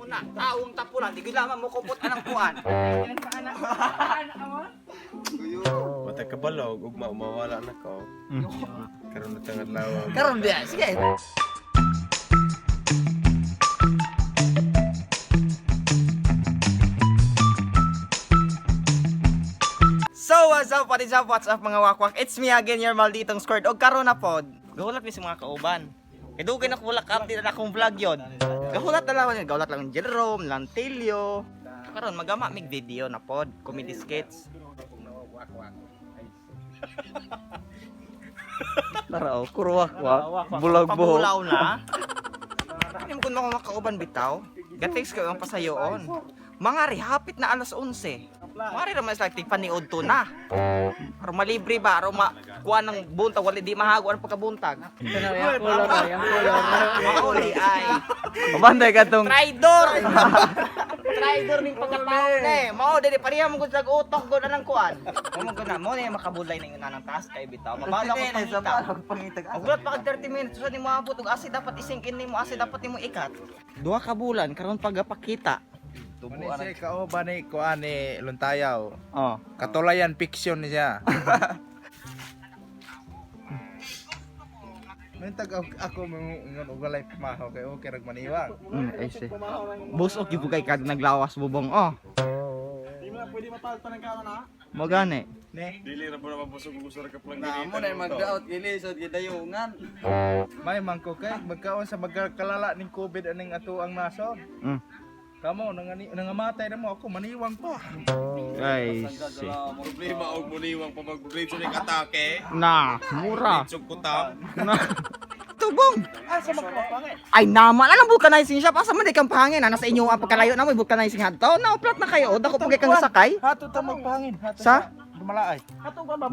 Una, taong tapulan, di gud lamang mo kupot anang kuan. Matay kabalog, ugma mawala na ko. Karon na tangad lawa. Karon biya, sige. So what's up, what is up, what's up mga wakwak? It's me again, your malditong squirt. Og karon na pod. Gahulat mi sa mga kauban. Kay dugay na ko wala ka-update na akong vlog yon. Gahulat na lang yun. Gahulat lang Jerome, Lantilio. Karon magama mig video na pod, comedy skits. Tara oh, kurwak wa. Bulag buhok. Pabulaw na. Hindi mo kung ako makauban bitaw. Gatix kayo ang pasayoon. Mga ri, hapit na alas 11. Mga ri naman sila tigpaniod to na. Aron malibre ba? Aron ma kuha ng buntag, wala di mahago ang pagkabuntag. Mauli ay Banday ka tong traidor. Traidor ning pagkatao na eh. Mao dili pareha mo gud sa utok gud anang kuan. Mo gud na mo na makabulay na yung nanang taas kay bitaw. Mabalo ko pangita. Ugulat pa kag 30 minutes sa nimo abot og asa dapat isingkin nimo, asa dapat nimo ikat. Duha ka bulan karon pagapakita. Mani siya kauban ni kuan ni Luntayaw. Oh. Katulayan fiction ni siya. Mintag ako ngon og walay pamahaw kay okay rag maniwang. Ay si. Busok gyud kay kag naglawas bubong oh. Di mo na pwede mapalpa ng kaon ha? Magani. Ne, Dili ra po na mabusog og gusto ra ka plang Na mo na magdaot gilisod gidayungan. may mangko kay magkaon sa magkalala ning COVID aning ato ang nason. Kamo nangani nangamatay na mo ako maniwang pa. Ay si. Problema og muniwang pa mag-bridge ni atake. Na, mura. Bridge og kutam. Na. Tubong. Ay naman, alam vulcanizing shop asa man di kang pahangin ana sa inyo ang pagkalayo na mo vulcanizing hadto. Na uplat na kayo, dako pugay kang sakay. Hato ta magpahangin, hato Sa? Dumalaay.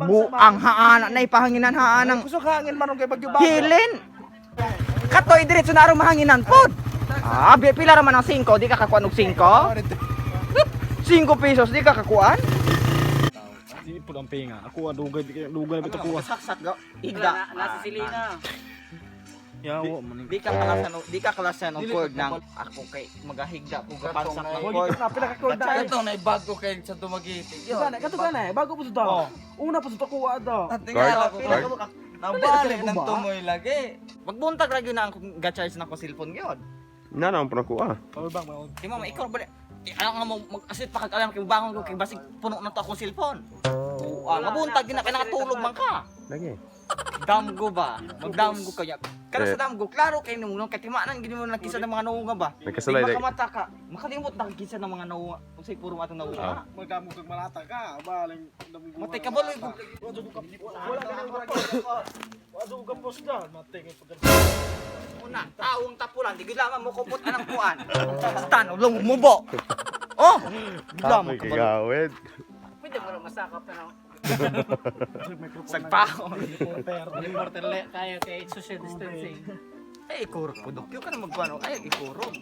Buang haana na ipahanginan haanang Kusog hangin man kay bagyo ba. hilin. Katoy diretso na aron mahanginan pod. Ah, pila ra man ang 5, di ka kakuan og 5. 5 pesos di ka kakuan? Di po ang pinga. Ako dugay dugay bitaw ko. Saksak go. Igda. Nasa silina. Yawa man. Di ka kalasan di ka kalasan og cord ng ako kay magahigda kung kapansak ng cord. Na pila ka cord na. Kato na bago kay sa Dumaguete. Gana kato gana bago pa sa daw. Una pa sa takuha daw. Tingala ko. Pila ka buka. Nabali ng tumoy lagi. Magbuntag ra gyud na ang ga-charge na ko cellphone gyud. Na na ang panakuha. Power bank mo. Di mo maikaw ba eh, alam nga mo mag-asit pa kag alam kay bangon ko kay basig puno na to akong cellphone. Ah, mabuntag gyud na kay nakatulog man ka. Lagi. Damgo ba? Magdamgo kaya. Kada Eh. sa damgo, klaro kay nung nung kay timanan gid mo nakisa ng mga naunga ba? Nagkasalay Di dai. makamata ka, makalimot na kisa ng mga naunga. Unsay puro atong naunga. Magdamo kag malata ka, baling Matay ka baloy ko. Wala ka nang wala ka post da, matay kay pag Una, taong tapulan, di gid lamang mo kupot anang kuan. Stan, ulong mubo. Oh, gid mo kabalo. Gawid. Pwede mo masakap na. Sagpaon. Reporter le tayo kay social distancing. Ay, ikurog po. Dokyo ka na magkuano. Ay, ikurog.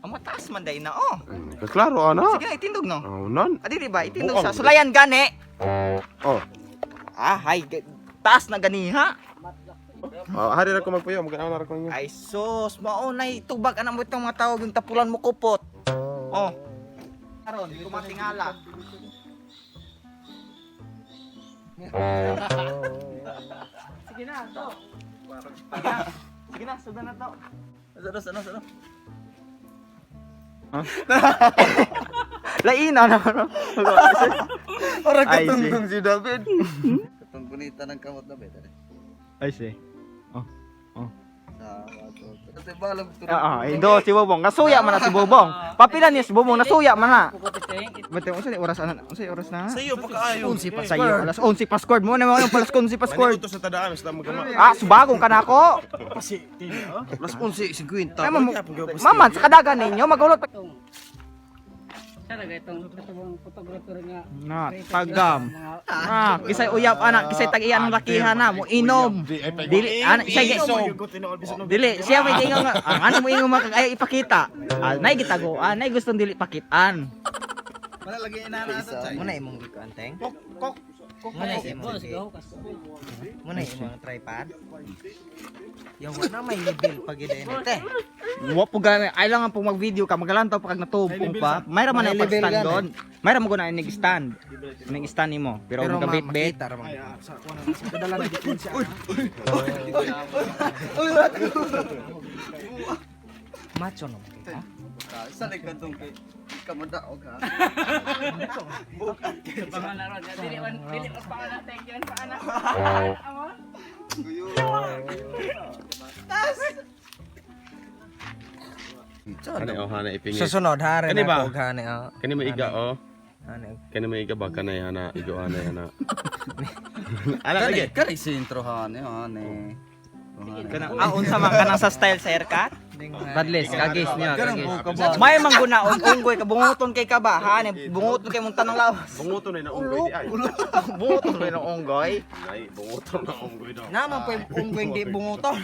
Ang mataas man dahil na, oh. Klaro ana. Sige na, itindog, no? Oh, nan. Ah, dili ba? Itindog Buang. sa sulayan gani. Oh. Ah, hay. Taas na ganiha. Oh, hari ra ko magpuyo, maganaw na ra ko inyo. Ay, sus. Maunay, tubag anang mo itong mga tawag yung tapulan mo kupot. Oh. Karon, di ko matingala. Sige na, to. Sige na, sudan na to. Sano sano sano. Laina na no. Para Ay, katungtong si David. Katong bonita ng kamot na better. Ay si. Kasi balag to. Ah, ah, do si Bobong. Nasuya man na si Bobong. Papila niya si Bobong nasuya man na. Bate unsa ni oras ana? Unsa oras na? Sayo pa kaayo. 11 pa sayo. Alas 11 pa squad mo na mo yung alas 11 pa squad. Manikuto sa tadaan sa magama. Ah, subagong ka na ako. Mas 11:50. Ay, maman, sa kadagan ninyo, magulot pa. Talaga itong itong photographer nga. Na, tagam. Ah, kisay uyab anak, kisay tag-iyan ang lakihan na, mo inom. Dili, ana, siya dili, siya may ingon nga, ang ano mo ingon mga ay ipakita. Ah, nay gitago, nay gustong dili pakitaan. Wala lagi inana ato chay. Muna imong gikuan, teng. Kok kok. Boss, go kas ko. Muna yung mga tripod. Yung wala may level pag ite. Wa po gani ay lang ang pong mag-video ka magalantaw pa kag natubong pa. Mayra man ang pag-stand doon. Mayra mo guna inig stand. Inig stand nimo pero Pero magabit-bit. makita ra man. Kadala na gitin siya. Macho no. Ha? Sa likod tong kay kamudaog ha. Pangalan ron. Dili man dili mas pangalan thank you pa ana. Amo. Kani oh hana ipingit. Susunod hare Kani na ba? ko hane oh. Kani maiga oh. Hane. Kani maiga ba kanay hana igo hanay hana. Ala Kani lagi. kani si intro hane hane. Kana ah unsa man kanang sa style sa haircut? Badles kagis niya kagis. May mangguna og unggoy kabunguton kay ka ba? Ha, bunguton kay mong tanang lawas. Bunguto na na unggoy di ay. Bunguton rin ang unggoy. Nay, bunguto na unggoy daw. Naman po yung unggoy di bunguton.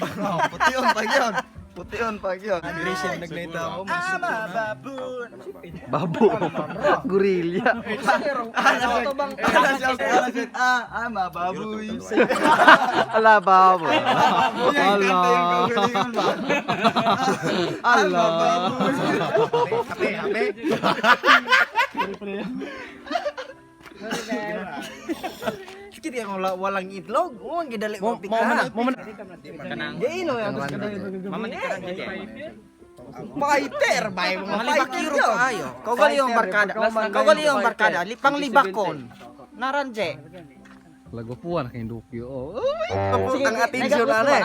Pution pag yun. Pution pag yun. Recent nagnaita ako. Babo. Gorilla. Ah, ah, mababoy. Ala babo. Ala. Ala. Ape ape. Sikit kay kung walang itlog, mo ang gidali mo pika. Kanang Gaino yan. mama ni karang gid. Fighter bay mga Mga fighter libakiro yun. kaayo. Kaugali yung barkada. Kaugali yung barkada. Pang libakon. Naranje. Lagopuan kay Dukyo. Oh. Sige, ang atensyon na eh.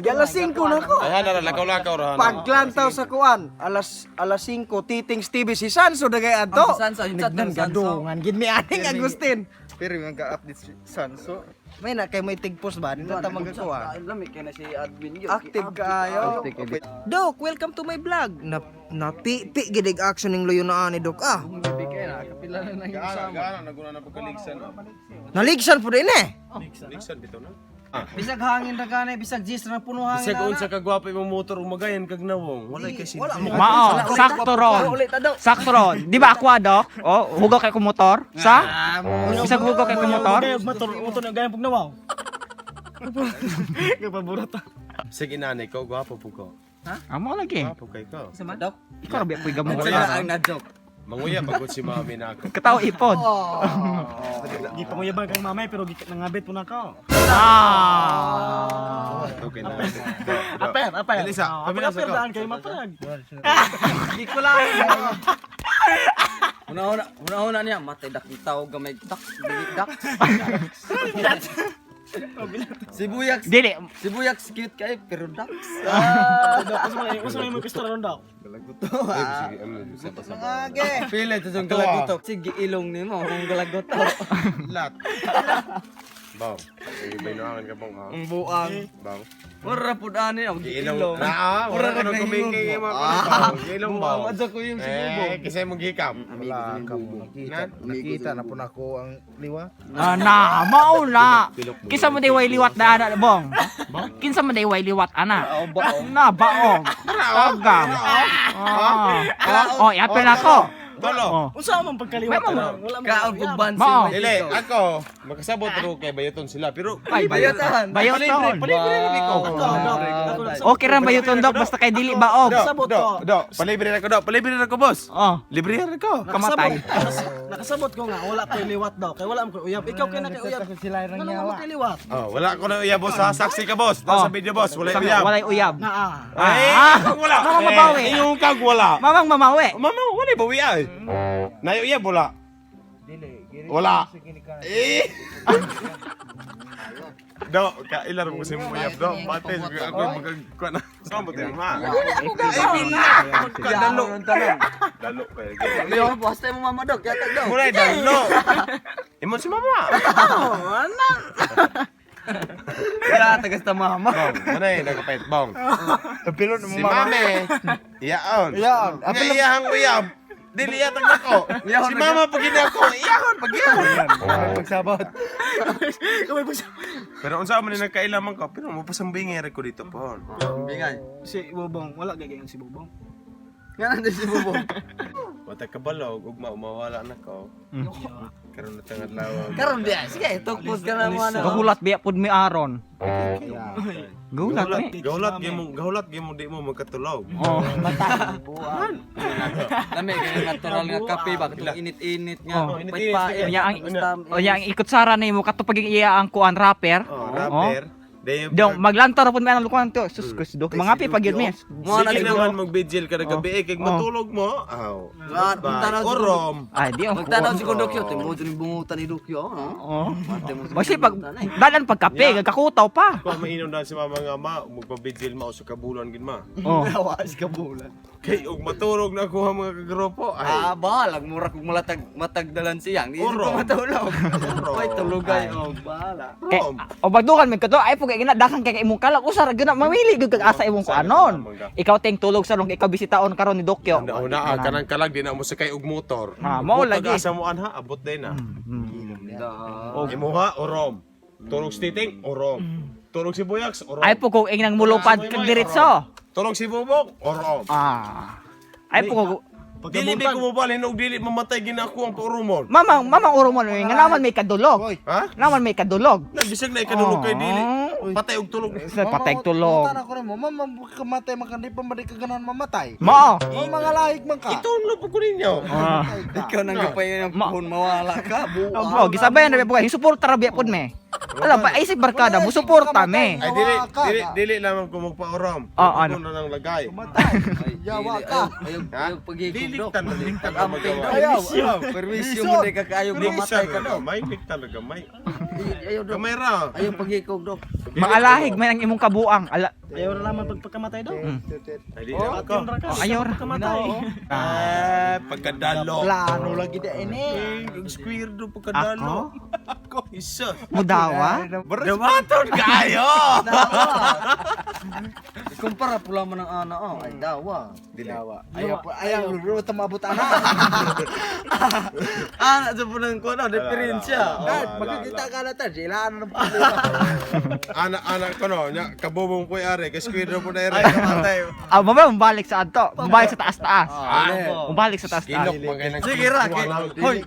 Galas 5 na ko. Ay hana ra lakaw-lakaw ra hana. Paglantaw sa kuan, alas alas 5 Titings TV si Sanso dagay adto. Ang si Sanso, yung chat ng Nagnan Sanso. gadungan gid mi aning Agustin. Pero yung ga-update si Sanso. May na kay may tigpos ba nito ta magakuha. Lami kay na si admin yun. Active kaayo. Dok, welcome to my vlog. Na napipi gid ig action ning luyo na ani Dok ah. Gaana, gaana naguna na pagkaligsan. oh. Naligsan po din eh. Ligsan bitaw na. Bisag hangin ra gani, bisag gis ra puno hangin. Bisag unsa ka gwapo imong motor umagayan kag nawong. Walay kay Wala mo. Mao, sakto ron. Sakto ron. Di ba ako dok? Oh, hugaw kay ko motor? Sa? Bisag hugaw kay ko motor? Motor, motor na gayang pugnawaw. Sige nanay ko gwapo pud ko. Amo lagi. Gwapo kay ko. Dok. Ikaw ra ba puy gamo Sila ang na-joke. Manguya pagod si mami na ako. Kataw ipod. Di pa kuyabang kang mamay pero nangabit po na ka. Ah. Okay na. Aper, aper. Elisa, Ah, pabila sa aper ko. daan kayo maparag. Di ko lang. Una-una, una-una niya matay dak tao gamay dak, dili dak. Sibuyak, Dili, sibuyak cute kay pero dak. Usa may mo gusto ron daw. Sige, ano, sa sa. Age. Pila ito yung galagotok. Sige ilong nimo kung galagotok. Lat. Bang. Eh, may nuangan ka bang ha? Ang buang. Bang. Ora pud ani ang Giilong. Na, wala ka nang kumingking yung mga kuno. Giilong ba? Buang ko yung sibubo. Eh, kasi mong gikam. Wala ka mo. Nakita na po na ako ang liwa. Ah, na, mao na. Kinsa mo day way liwat na ana bong? Kinsa mo day way liwat ana? Na baong. Tagam. Ah. Oh, iapil ako. Tolo. Oh. Unsa man pagkaliwat? May mga- Wala man. Kaon pug bansi. Mao. Dili, ako makasabot ro kay bayoton sila pero Ay, Bayotan. Bayoton. Palibre rin ko. Okay ra bayoton dok basta kay dili baog. Do, do, do, palibre na ko do, palibre na ko boss. Oh, Libre na ko. kamatay. Nakasabot ko nga wala koy liwat daw. Kay wala mo koy uyab. Ikaw kay na kay uyab. Ano mo kay liwat? Oh, wala ko na uyab boss ha. Saksi ka boss. Nasa Oh. video boss, wala uyab. Walay uyab. Naa. Ay, Ah. kag wala. Mamang mabawi. Eh, Yung kag wala. Mamang mamawi. Mama, wala ba uya eh? Nayo uyab wala. Wala. Eh. Do, kailan mo kasi mo uyab do. Pate, ako magkagkuan na. Saan mo tayo ha? Dalo. Dalo pa. Yo, basta mo mama dok, yatag daw. Mulay dalo. Imon si mama. Ya, tagas ta mama. Bong, manay nagapait bong. Pilon Si mame. Iyaon. Iyaon. Nga iyahang uyab. Dili yatag ako. Si mama pag ako, iyahon pag iyahon. Pagsabot. Pero unsa man ni nagkailaman ko, pero mapasambingay ra ko dito pon. Bingay. Si Bobong, wala gagayon si Bobong. Nga nandun si Bubong. Wata kabalog ugma mawala na ko. Karon na tang adlaw. Karon di, sige, tukpos ka na mo ano. Gahulat biya pud mi aron. Gahulat mi. Gahulat gyud mo di mo magkatulog. Oh. Lami kay natural nga kape ba katong init-init nga. Oh. Init-init. Pait-pait. Unya ang unya ang ikot sara nimo kato pag iya ang kuan rapper. Oh, rapper. Dayon Dong maglantar ra pud mi anang lukuan to. Sus kus do. Mga pi pag yun mi. Mo na Sige siguro. naman magbigil kada gabi eh, kay matulog mo. Aw. Ah, magtanaw siguro. Orom. Ay di ang Magtanaw si Dokyo, timo jud bungutan ni Dokyo, no? Oh. Mate mo sa Basi pag bungutan, eh. dalan pag kape, gakakutaw pa. Kung mainom na si mama nga ma, magpabigil ma usa ka bulan gid ma. Oh. Kay og matulog na ako ang mga kagrupo. Ay. Ah, balag mura kog malatag matagdalan siyang. Di Oro. ko matulog. Oro. Ay tulugay og bahala. Kay Rom. o bagdukan mig kadto ay pug gina dakan kay imong kalag usa ra gyud na mamili gyud kag asa imong kuanon. Ikaw ting tulog sa ikaw bisitaon karon ni Dokyo. Una una kanang kalag di na mo sakay og motor. Ah, mao Abot lagi. Asa mo anha, abot din na. Imuha orom. Tulog si Titing, orom. Tulog si Buyaks, orom. Ay po kung ingnang mulupad kag diretso. Tulog si Bubok, orom. Ah. Ay po kung Dili bi ko mobalhin og dili mamatay ginako ang paurumon. mamang mamang urumon nga naman may kadulog. Ha? Naman may kadulog. Na bisag na ikadulog kay dili. Oh. Patay og tulog. Sa patay tulog. Mama, ko nimo, mama, kamatay man ka, di pa man di ka ganahan mamatay. Mao. Mao mga lahig man ka. Itulog po ko ninyo. Ah. Ikaw nang gapay ng puhon mawala ka. Buang. Oh, gisabayan na biya po suporta ra biya pud me. Ala pa isip barkada mo suporta me. Ay dili dili dili lamang ko magpaorom. Ah, ano? Ako na nang lagay. Mamatay. Yawa ka. Ayaw, ayaw pagiging Dili dok. tan dili tan magawa. Ayaw, ayaw. Perwisyo mo di ka kaayo mamatay ka dok. Gamay, liktan na gamay. Ayaw dok. Gamay ra. Ayaw pagikog dok. Maalahig man ang imong kabuang. Ala, Ayaw na naman pagpakamatay daw. Ay di na ako. oh, ayaw ra. Ah, pagkadalo. Plano lagi da ini. Eh, square do pagkadalo. Ako. Isa. Mudawa? Dawaton kayo. Kumpara pula man ang ana oh. Ay dawa. Yawa. Ayaw, ayaw, ayaw, tumabot ana. Ana sa punang ko na diferensya. Dad, magkikita ka na ta, sila ano ng problema. Ana ana ko no, nya kabubong ko are, kay square do po na are. Ah, mabay mabalik sa adto. Mabalik sa taas-taas. Ah, Mabalik sa taas-taas. Gilok magay nang. Sige ra. Hoy.